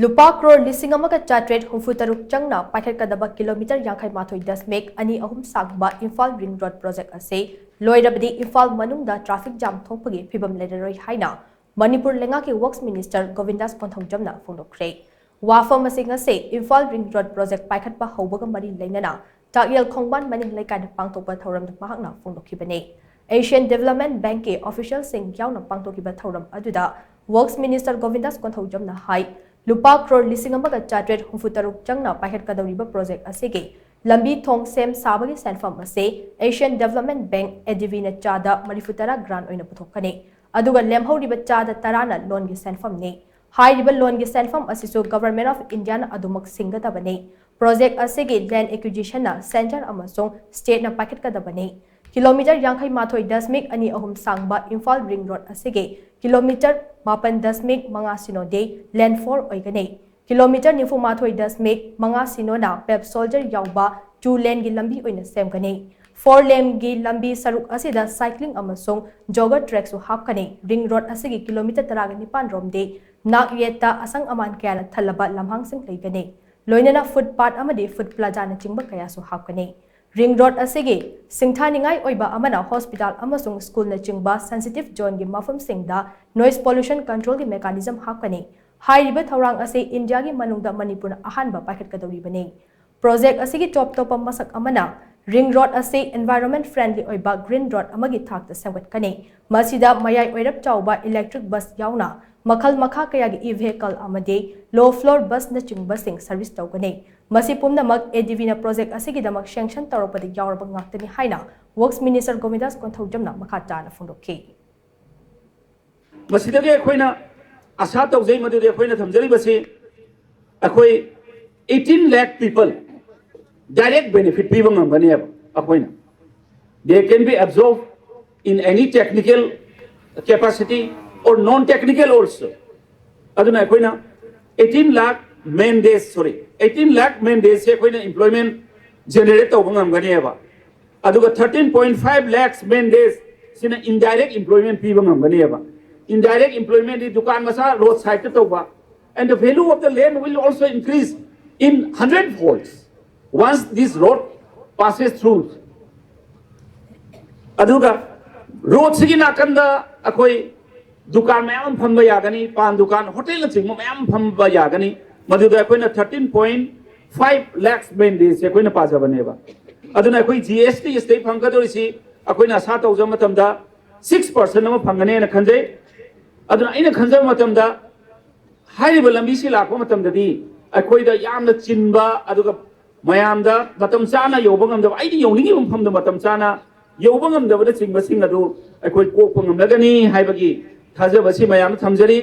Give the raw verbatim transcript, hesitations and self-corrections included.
ꯂꯨꯄꯥ ꯀ꯭ꯔꯣꯔ ꯂꯤꯁꯤꯡ ꯑꯃꯒ ꯆꯥꯇ꯭ꯔꯦꯠ ꯍꯨꯝꯐꯨ ꯇꯔꯨꯛ ꯆꯪꯅ ꯄꯥꯏꯈꯠꯀꯗꯕ ꯀꯤꯂꯣꯃꯤꯇꯔ ꯌꯥꯡꯈꯩ ꯃꯥꯊꯣꯏ ꯗꯁꯃꯤꯛ ꯑꯅꯤ ꯑꯍꯨꯝ ꯁꯥꯡꯕ ꯏꯝꯐꯥꯜ ꯔꯤꯡ ꯔꯣꯗ ꯄ꯭ꯔꯣꯖꯦꯛ ꯑꯁꯤ ꯂꯣꯏꯔꯕꯗꯤ ꯏꯝꯐꯥꯜ ꯃꯅꯨꯡꯗ ꯇ꯭ꯔꯥꯐꯤꯛ ꯖꯥꯝ ꯊꯣꯛꯄꯒꯤ ꯐꯤꯕꯝ ꯂꯩꯔꯔꯣꯏ ꯍꯥꯏꯅ ꯃꯅꯤꯄꯨꯔ ꯂꯩꯉꯥꯛꯀꯤ ꯋꯔꯛꯁ ꯃꯤꯅꯤꯁꯇꯔ ꯒꯣꯕꯤꯟꯗꯥꯁ ꯀꯣꯟꯊꯧꯖꯝꯅ ꯐꯣꯡꯗꯣꯛꯈ꯭ꯔꯦ꯫ ꯋꯥꯐꯝ ꯑꯁꯤ ꯉꯁꯤ ꯏꯝꯐꯥꯜ ꯔꯤꯡ ꯔꯣꯗ ꯄ꯭ꯔꯣꯖꯦꯛ ꯄꯥꯏꯈꯠꯄ ꯍꯧꯕꯒ ꯃꯔꯤ ꯂꯩꯅꯅ ꯇꯥꯛꯌꯦꯜ ꯈꯣꯡꯕꯥꯟ ꯃꯅꯤꯡ ꯂꯩꯀꯥꯏꯗ ꯄꯥꯡꯊꯣꯛꯄ ꯊꯧꯔꯝꯗ ꯃꯍꯥꯛꯅ ꯐꯣꯡꯗꯣꯛꯈꯤꯕꯅꯤ꯫ ꯑꯦꯁꯤꯌꯥꯟ ꯗꯤꯕꯦꯂꯞꯃꯦꯟ ꯕꯦꯡꯛꯀꯤ ꯑꯣꯐꯤꯁꯤꯌꯦꯜꯁꯤꯡ ꯌꯥꯎꯅ ꯄꯥꯡꯊꯣꯛꯈꯤꯕ ꯊꯧꯔꯝ ꯑꯗꯨꯗ ꯋꯔꯛꯁ ꯃꯤꯅꯤꯁꯇꯔ ꯒꯣꯕꯤꯟꯗꯥꯁ ꯀꯣꯟꯊꯧꯖꯝꯅ ꯍꯥꯏ, ꯂꯨꯄꯥ ꯀ꯭ꯔꯣꯔ ꯂꯤꯁꯤꯡ ꯑꯃꯒ ꯆꯥꯇ꯭ꯔꯦꯠ ꯍꯨꯝꯐꯨ ꯇꯔꯨꯛ ꯆꯪꯅ ꯄꯥꯏꯈꯠꯀꯗꯧꯔꯤꯕ ꯄ꯭ꯔꯣꯖꯦꯛ ꯑꯁꯤꯒꯤ ꯂꯝꯕꯤ ꯊꯣꯡ ꯁꯦꯝ ꯁꯥꯕꯒꯤ ꯁꯦꯟꯐꯝ ꯑꯁꯤ ꯑꯦꯁꯤꯌꯥꯟ ꯗꯤꯕꯦꯂꯞꯃꯦꯟ ꯕꯦꯡꯛ, ꯑꯦ ꯗꯤ ꯕꯤꯅ ꯆꯥꯗ ꯃꯔꯤꯐꯨ ꯇꯔꯥ ꯒ꯭ꯔꯥꯟ ꯑꯣꯏꯅ ꯄꯨꯊꯣꯛꯀꯅꯤ꯫ ꯑꯗꯨꯒ ꯂꯦꯝꯍꯧꯔꯤꯕ ꯆꯥꯗ ꯇꯔꯥꯅ ꯂꯣꯟꯒꯤ ꯁꯦꯟꯐꯝꯅꯤ꯫ ꯍꯥꯏꯔꯤꯕ ꯂꯣꯟꯒꯤ ꯁꯦꯟꯐꯝ ꯑꯁꯤꯁꯨ ꯒꯚꯔꯟꯃꯦꯟꯠ ꯑꯣꯐ ꯏꯟꯗꯤꯌꯥꯅ ꯑꯗꯨꯃꯛ ꯁꯤꯡꯒꯗꯕꯅꯤ꯫ ꯄ꯭ꯔꯣꯖꯦꯛ ꯑꯁꯤꯒꯤ ꯂꯦꯟꯗ ꯑꯦꯀ꯭ꯋꯤꯖꯤꯁꯟꯅ ꯁꯦꯟꯇꯔ ꯑꯃꯁꯨꯡ ꯁ꯭ꯇꯦꯠꯅ ꯄꯥꯏꯈꯠꯀꯗꯕꯅꯤ꯫ ꯀꯤꯂꯣꯃꯤꯇꯔ ꯌꯥꯡꯈꯩ ꯃꯥꯊꯣꯏ ꯗꯁꯃꯤꯛ ꯑꯅꯤ ꯑꯍꯨꯝ ꯁꯥꯡꯕ ꯏꯝꯐꯥꯜ ꯔꯤꯡ ꯔꯣꯗ ꯑꯁꯤꯒꯤ ꯀꯤꯂꯣꯃꯤꯇꯔ ꯃꯥꯄꯟ ꯗꯁꯃꯤꯛ ꯃꯉꯥ ꯁꯤꯅꯣꯗꯤ ꯂꯦꯟ ꯐꯣꯔ ꯑꯣꯏꯒꯅꯤ꯫ ꯀꯤꯂꯣꯃꯤꯇꯔ ꯅꯤꯐꯨ ꯃꯥꯊꯣꯏ ꯗꯁꯃꯤꯛ ꯃꯉꯥ ꯁꯤꯅꯣꯅ ꯄꯦꯚ ꯁꯣꯜꯗꯔ ꯌꯥꯎꯕ ꯇꯨ ꯂꯦꯟꯒꯤ ꯂꯝꯕꯤ ꯑꯣꯏꯅ ꯁꯦꯝꯒꯅꯤ꯫ ꯐꯣꯔ ꯂꯦꯟꯒꯤ ꯂꯝꯕꯤ ꯁꯔꯨꯛ ꯑꯁꯤꯗ ꯁꯥꯏꯀ꯭ꯂꯤꯡ ꯑꯃꯁꯨꯡ ꯖꯣꯒꯔ ꯇ꯭ꯔꯦꯛꯁꯨ ꯍꯥꯞꯀꯅꯤ꯫ ꯔꯤꯡ ꯔꯣꯗ ꯑꯁꯤꯒꯤ ꯀꯤꯂꯣꯃꯤꯇꯔ ꯇꯔꯥꯒ ꯅꯤꯄꯥꯟ ꯔꯣꯝꯗꯤ ꯅꯥꯛ ꯌꯦꯠꯇ ꯑꯁꯪ ꯑꯃꯥꯟ ꯀꯌꯥꯅ ꯊꯜꯂꯕ ꯂꯝꯍꯥꯡꯁꯤꯡ ꯂꯩꯒꯅꯤ꯫ ꯂꯣꯏꯅꯅ ꯐꯨꯠꯄꯥꯠ ꯑꯃꯗꯤ ꯐꯨꯠ ꯄ꯭ꯂꯥꯖꯥꯅꯆꯤꯡꯕ ꯀꯌꯥꯁꯨ ꯍꯥꯞꯀꯅꯤ꯫ ꯔꯤꯡ ꯔꯣꯗ ꯑꯁꯤꯒꯤ ꯁꯤꯡꯊꯥꯅꯤꯡꯉꯥꯏ ꯑꯣꯏꯕ ꯑꯃꯅ ꯍꯣꯁꯄꯤꯇꯥꯜ ꯑꯃꯁꯨꯡ ꯁ꯭ꯀꯨꯜꯅꯆꯤꯡꯕ ꯁꯦꯟꯁꯤꯇꯤꯚ ꯖꯣꯟꯒꯤ ꯃꯐꯝꯁꯤꯡꯗ ꯅꯣꯏꯁ ꯄꯣꯂꯨꯁꯟ ꯀꯟꯇ꯭ꯔꯣꯜꯒꯤ ꯃꯦꯀꯥꯅꯤꯖꯝ ꯍꯥꯞꯀꯅꯤ꯫ ꯍꯥꯏꯔꯤꯕ ꯊꯧꯔꯥꯡ ꯑꯁꯤ ꯏꯟꯗꯤꯌꯥꯒꯤ ꯃꯅꯨꯡꯗ ꯃꯅꯤꯄꯨꯔꯅ ꯑꯍꯥꯟꯕ ꯄꯥꯏꯈꯠꯀꯗꯧꯔꯤꯕꯅꯤ꯫ ꯄ꯭ꯔꯣꯖꯦꯛ ꯑꯁꯤꯒꯤ ꯇꯣꯞ ꯇꯣꯞꯄ ꯃꯁꯛ ꯑꯃꯅ ꯔꯤꯡ ꯔꯣꯗ ꯑꯁꯤ ꯏꯟꯚꯥꯏꯔꯣꯟꯃꯦꯟꯠ ꯐ꯭ꯔꯦꯟꯗꯂꯤ ꯑꯣꯏꯕ ꯒ꯭ꯔꯤꯟ ꯔꯣꯗ ꯑꯃꯒꯤ ꯊꯥꯛꯇ ꯁꯦꯝꯒꯠꯀꯅꯤ꯫ ꯃꯁꯤꯗ ꯃꯌꯥꯏ ꯑꯣꯏꯔꯞ ꯆꯥꯎꯕ ꯏꯂꯦꯛꯇ꯭ꯔꯤꯛ ꯕꯁ ꯌꯥꯎꯅ ꯃꯈꯜ ꯃꯈꯥ ꯀꯌꯥꯒꯤ ꯏ ꯚꯦꯍꯤꯀꯜ ꯑꯃꯗꯤ ꯂꯣ ꯐ꯭ꯂꯣꯔ ꯕꯁꯅꯆꯤꯡꯕꯁꯤꯡ ꯁꯔꯚꯤꯁ ꯇꯧꯒꯅꯤ꯫ ꯃꯁꯤ ꯄꯨꯝꯅꯃꯛ ꯑꯦ ꯗꯤ ꯕꯤꯅ ꯄ꯭ꯔꯣꯖꯦꯛ ꯑꯁꯤꯒꯤꯗꯃꯛ ꯁꯦꯡꯁꯟ ꯇꯧꯔꯛꯄꯗ ꯌꯥꯎꯔꯕ ꯉꯥꯛꯇꯅꯤ ꯍꯥꯏꯅ ꯋꯔꯛꯁ ꯃꯤꯅꯤꯁꯇꯔ ꯒꯣꯕꯤꯟꯗꯥꯁ ꯀꯣꯟꯊꯧꯖꯝꯅ ꯃꯈꯥ ꯇꯥꯅ ꯐꯣꯡꯗꯣꯛꯈꯤ꯫ ꯃꯁꯤꯗꯒꯤ ꯑꯩꯈꯣꯏꯅ ꯑꯥꯁꯥ ꯇꯧꯖꯩ ꯃꯗꯨꯗꯤ ꯑꯩꯈꯣꯏꯅ ꯊꯝꯖꯔꯤꯕꯁꯤ ꯑꯩꯈꯣꯏ eighteen lakh people direct benefit ꯄꯤꯕ ꯉꯝꯒꯅꯦꯕ꯫ ꯑꯩꯈꯣꯏꯅ they can be absorbed in any technical capacity or non technical also. ꯑꯗꯨꯅ ꯑꯩꯈꯣꯏꯅ eighteen lakh man days, sorry, eighteen lakh man days ꯁꯦ ꯑꯩꯈꯣꯏꯅ employment generate ꯇꯧꯕ ꯉꯝꯒꯅꯦꯕ꯫ ꯑꯗꯨꯒ thirteen point five lakhs man days ꯁꯤꯅ indirect employment ꯄꯤꯕ ꯉꯝꯒꯅꯦꯕ꯫ Indirect employment ꯗꯤ ꯗꯨꯀꯥꯟ ꯃꯆꯥ road ꯁꯥꯏꯗꯇ ꯇꯧꯕ, And the value of the land will also increase in hundred folds once this road passes through. ꯑꯗꯨꯒ ꯔꯣꯗꯁꯤꯒꯤ ꯅꯥꯀꯟꯗ ꯑꯩꯈꯣꯏ ꯗꯨꯀꯥꯟ ꯃꯌꯥꯝ ꯑꯃ ꯐꯝꯕ ꯌꯥꯒꯅꯤ, ꯄꯥꯟ ꯗꯨꯀꯥꯟ, ꯍꯣꯇꯦꯜꯅꯆꯤꯡꯕ ꯃꯌꯥꯝ ꯑꯃ ꯐꯝꯕ ꯌꯥꯒꯅꯤ꯫ ꯃꯗꯨꯗ ꯑꯩꯈꯣꯏꯅ thirteen point five lakhs ꯃꯦꯟꯗꯦꯁꯁꯦ ꯑꯩꯈꯣꯏꯅ ꯄꯥꯖꯕꯅꯦꯕ꯫ ꯑꯗꯨꯅ ꯑꯩꯈꯣꯏ ꯖꯤ ꯑꯦꯁ ꯇꯤ ꯁꯤꯗꯩ ꯐꯪꯒꯗꯧꯔꯤꯁꯤ ꯑꯩꯈꯣꯏꯅ ꯑꯁꯥ ꯇꯧꯖꯕ ꯃꯇꯝꯗ six percent ꯑꯃ ꯐꯪꯒꯅꯦꯅ ꯈꯟꯖꯩ꯫ ꯑꯗꯨꯅ ꯑꯩꯅ ꯈꯟꯖꯕ ꯃꯇꯝꯗ ꯍꯥꯏꯔꯤꯕ ꯂꯝꯕꯤꯁꯤ ꯂꯥꯛꯄ ꯃꯇꯝꯗꯗꯤ ꯑꯩꯈꯣꯏꯗ ꯌꯥꯝꯅ ꯆꯤꯟꯕ, ꯑꯗꯨꯒ ꯃꯌꯥꯝꯗ ꯃꯇꯝ ꯆꯥꯅ ꯌꯧꯕ ꯉꯝꯗꯕ, ꯑꯩꯅ ꯌꯧꯅꯤꯡꯉꯤꯕ ꯃꯐꯝꯗ ꯃꯇꯝ ꯆꯥꯅ ꯌꯧꯕ ꯉꯝꯗꯕꯅꯆꯤꯡꯕꯁꯤꯡ ꯑꯗꯨ ꯑꯩꯈꯣꯏ ꯀꯣꯛꯄ ꯉꯝꯂꯒꯅꯤ ꯍꯥꯏꯕꯒꯤ ꯊꯥꯖꯕꯁꯤ ꯃꯌꯥꯝꯗ ꯊꯝꯖꯔꯤ꯫